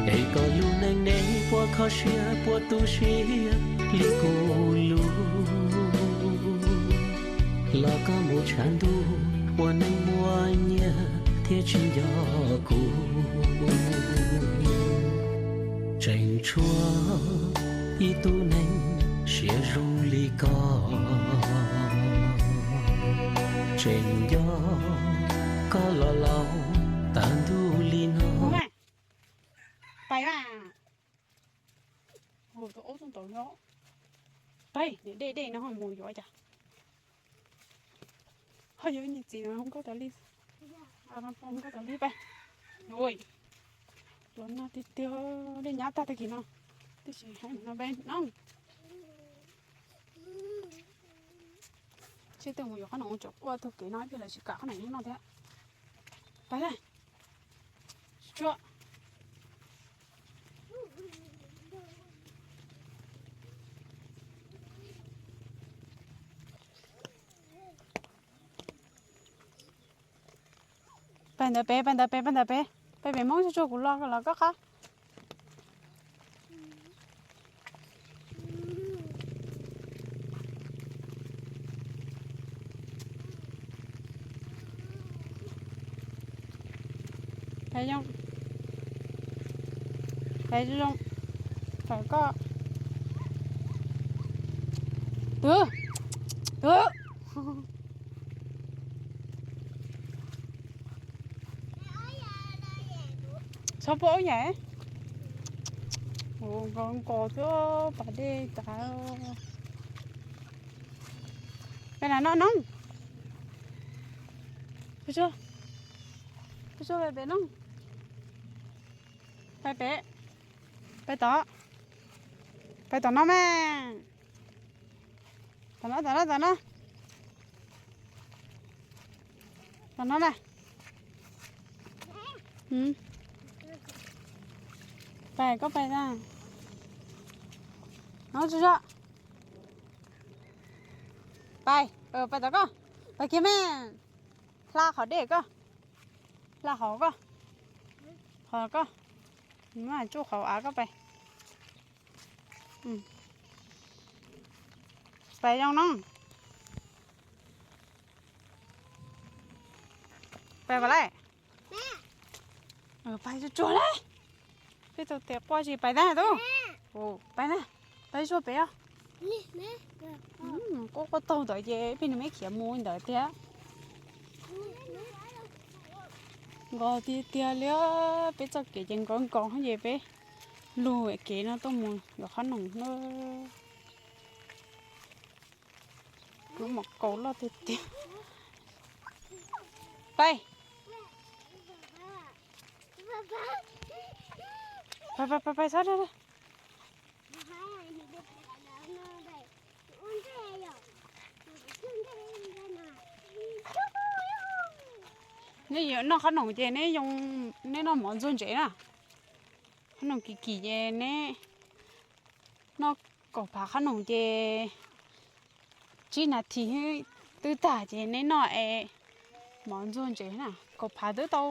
Es koj lub neej neeg puas kho siab puas tu siab li kuv lub, los koj mus tshav ntuj ua neej muaj nyiaj thiab tsis nco kuv. Tseem tshuav ib tug neeg siab zoo li koj, tseem nco koj los laus tas ntuj li no. Pais na. Mus tau ob tug ntawd no. Pais, niam dej dej no mus yuav cas. Ho yuav niam txiv no nkauj tas li. Nkauj tas li pais. Ui, los no tiag tiag, dej nyab tag tag kis no. Tiam sis no peb no. Tsib tug mus yuav qhob noom, tsam quaj tug kev no ib pliag lawv tsis kam qhob noom no thiab. Pais na. Tsuag. Pais ntawd pem, pais ntawd pem, pais ntawd pem. Pais pem Hmoob tsuag tsuag, kuv los los koj qab. Pais zoo, pais zoo, pais koj. Twb, twb. Txhob pub aub yaim. Ua nkaus nkaus xwb pas dej tas. Peb na no no. Peb tsuag, peb tsuag peb pem no. Peb pem, peb tom, peb tom no mas. Tom no, tom no, tom no. Tom no na. Pais koj pais na. No tsuag tsuag. Pais, pais tom koj. Pais kiag mas. Hla qhov dej koj. Hla hov koj. Hov koj. Tsuj qhov av koj pais. Pais zoo no. Pais vas laij. Pais tsuag tsuag lauj. Peb tau tes quaj tsis pais tag tub. Pais na, pais tsuag pem os. Quaj quaj taug ntawd ces peb nws me khiav mus ntawd tiag. Nkaus tiag tiag li, peb txoj kev ces nkaus nkaus ces peb lug kev no tuaj mus yuav qhob noom na. Lub mom kaus loj tiag tiag. Pais, pais, pais, pais, sab. Neb yuav noj qhob noom ces neb, neb noj mov ntxuag ntsev na. Qhob noom kim kim ces neb noj kaum phav qhob noom ces tsib nas this twb tag ces neb noj es mov ntxuag ntsev na. Kaum phav twb tau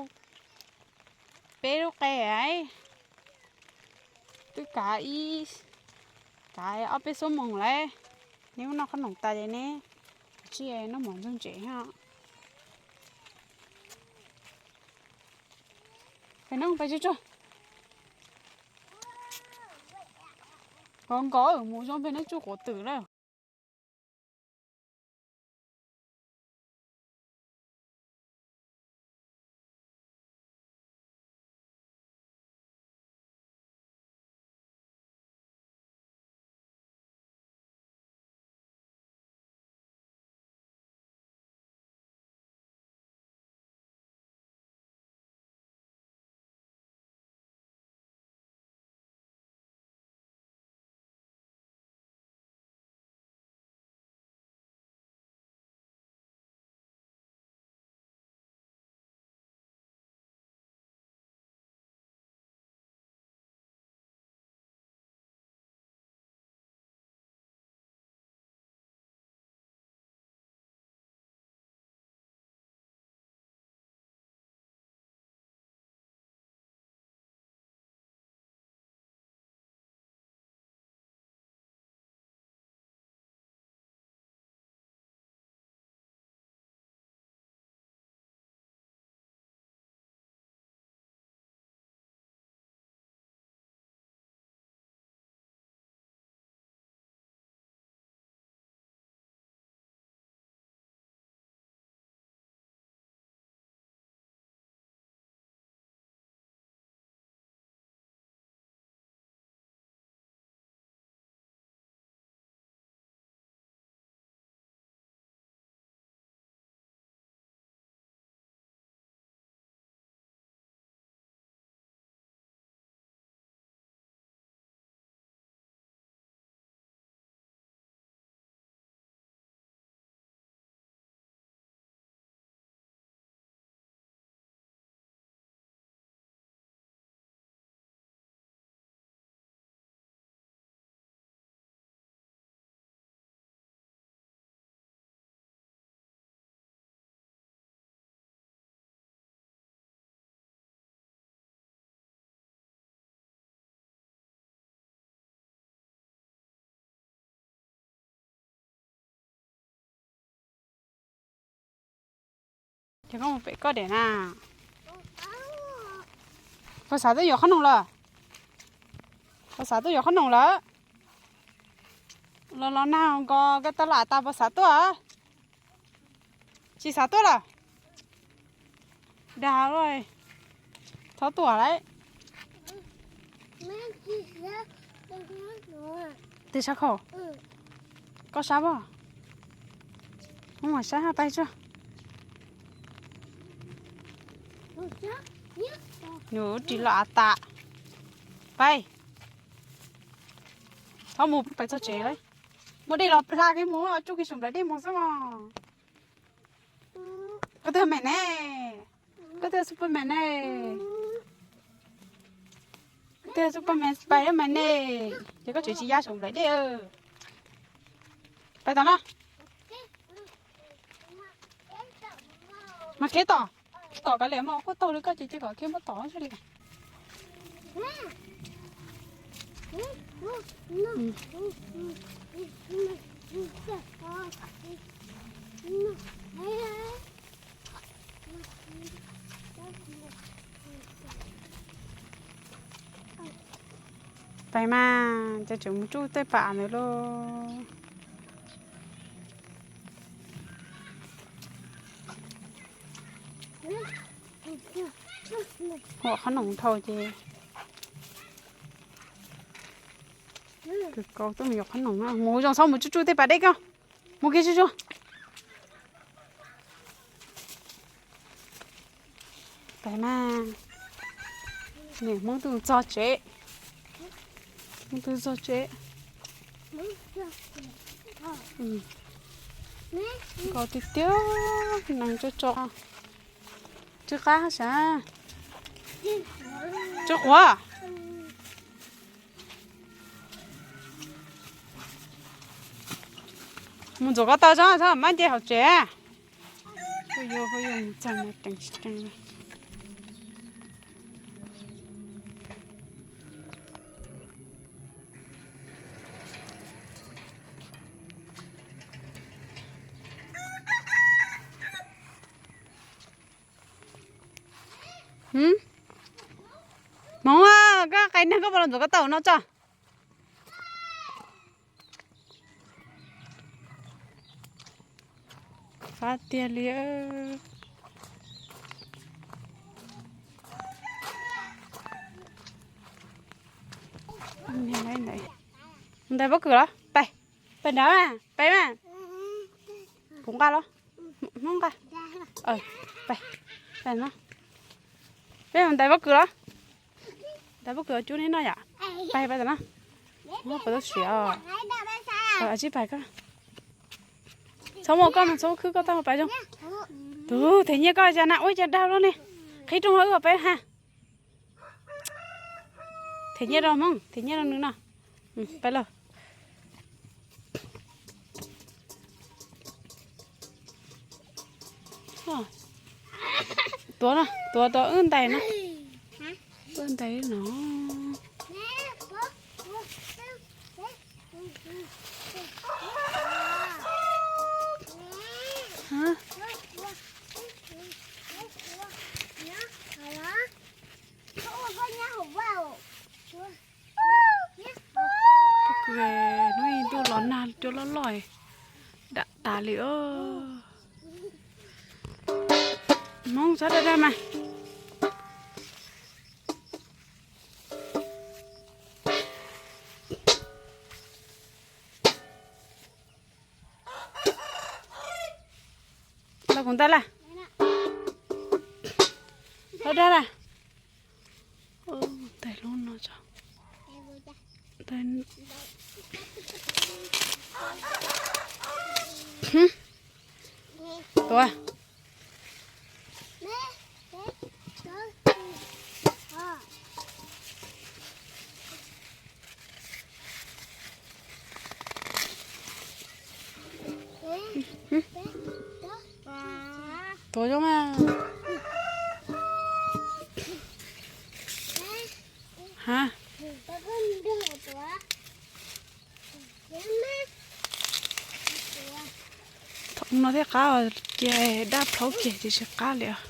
peb lub qe, twb kav ib, kav ob peb xuab moos lawm. Neb noj qhob noom tas ces neb tsib noj mov ntxuag ntsev os. Pais no pais tsuag tsuag. Nkaus nkaus mus zoo pem neb tsuj quav twm lawm. Ces koj mus pem koj diam na. Puas xav tuaj yuav qhob noom lawm? Puas xav tuaj yuav qhob noom lawm? Los los nag nkaus koj tau lam tas puas xav tuaj? Tsis xav tuaj lawm? Dag lawm, txhob tuaj lawm. Tej sab khau, koj sab pob? Muab mas sab pais tso. Nws ris los av tas. Pais. Txhob mus pais txog tsev lawm. Muaj dej los hla kiag mus, tsuj kiag saum nplawm dej mus xwb os. Koj twb me ne, koj twb Superman ne. Koj twb Superman Spiderman ne. Ces koj tseem tsis ya saum nplawm dej. Pais tom no. Mas khiav tom, tom kav liam mas quaj taug li koj ces cia kom khiav muab tom xwb li. Pais mas, ces tseem mus tsuj tej pam ntawd lauj. Ua qhob noom dhau ces kawg kau tuaj mus yuav qhob noom na. Mus zoo txhob mus tsuj tsuj tej pas dej koj. Mus kiag tsuj tsuj. Pais mas, niam Hmoob twb txog tsev, Hmoob twb txog tsev. Nkaus tiag tiag, nees tso tso. Tsw qab sav, tsw quav. Mus ntxuav ko taw tso, txhob mab nce hauv tsev. Hu yu hu yu mus txog no ceev tsis ceev li. Hmoob, koj qe neeg koj puas los ntxuav ko taw no tso. Qab tiag li. Ntais pob kws los? Pais, pais nrad mas, pais mas. Kuv nqa los. Hmoob nqa. Pais, pais no. Peb ntais pob kws los? Ntais pob kws cub neb noj yom. Pais, pais tom no. Muab pov tau siav os. Tsib pais koj. Txhob muaj koj mas txhob khwb koj tau pais zoo. Tus them nyiaj koj cas na ua cas dag luaj ne. Qhib rooj wb pais ha. Them nyiaj rau Hmoob, them nyiaj rau nws no. Pais lauj. Tuav no, tuav rau wb ntais no. Wb ntais no. Hnub ib ntuj los nag cua loj loj, dam tas li os. Hmoob txhob dag dag mas. Los kuv ntais lawm. Los dag lawm. Ntais lub no tso. Tuav. Tuav zoo mas. Ha. Thaum no thiaj qab, ces dab plhaub kiag ces tsis qab li os.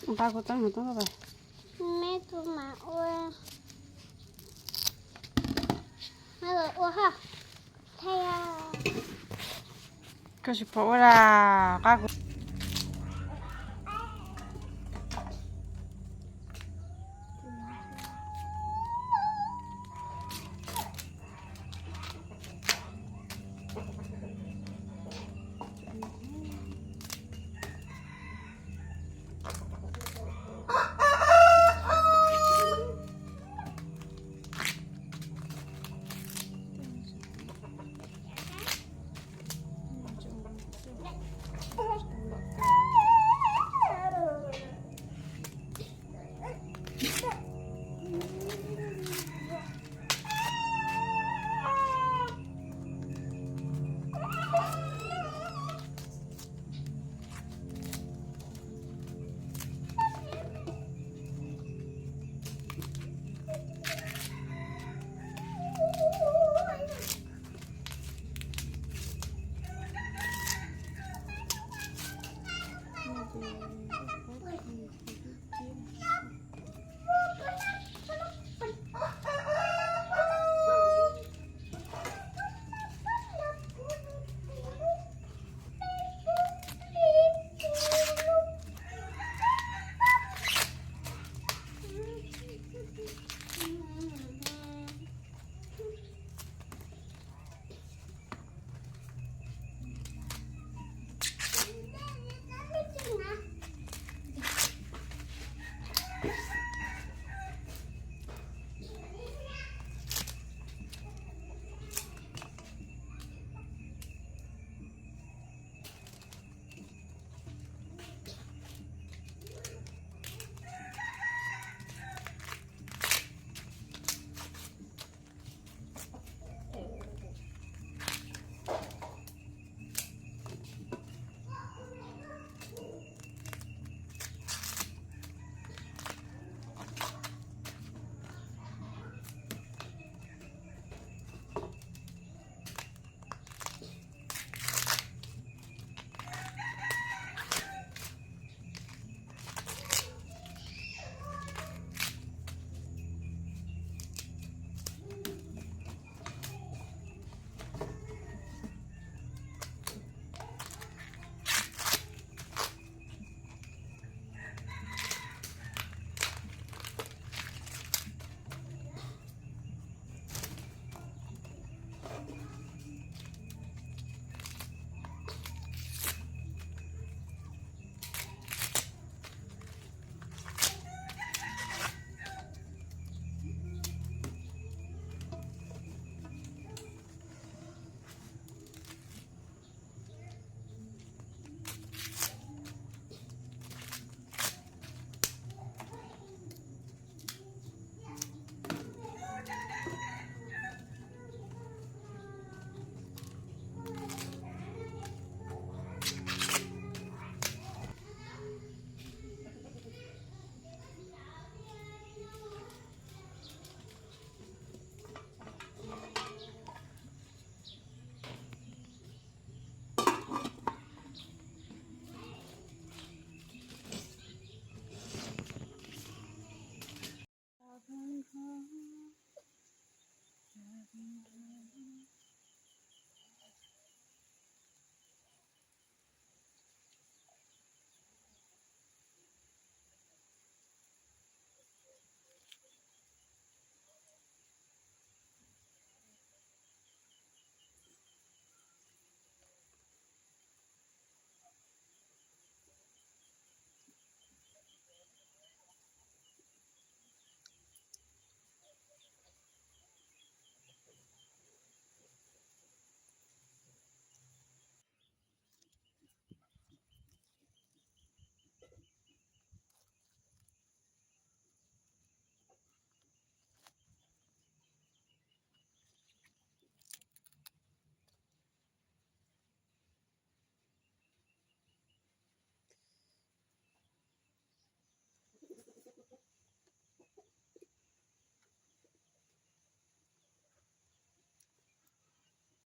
Nqa kuv teeb, kuv teeb, me tus mas ua, ua ha. Koj tsis pom ua dab qab kuv.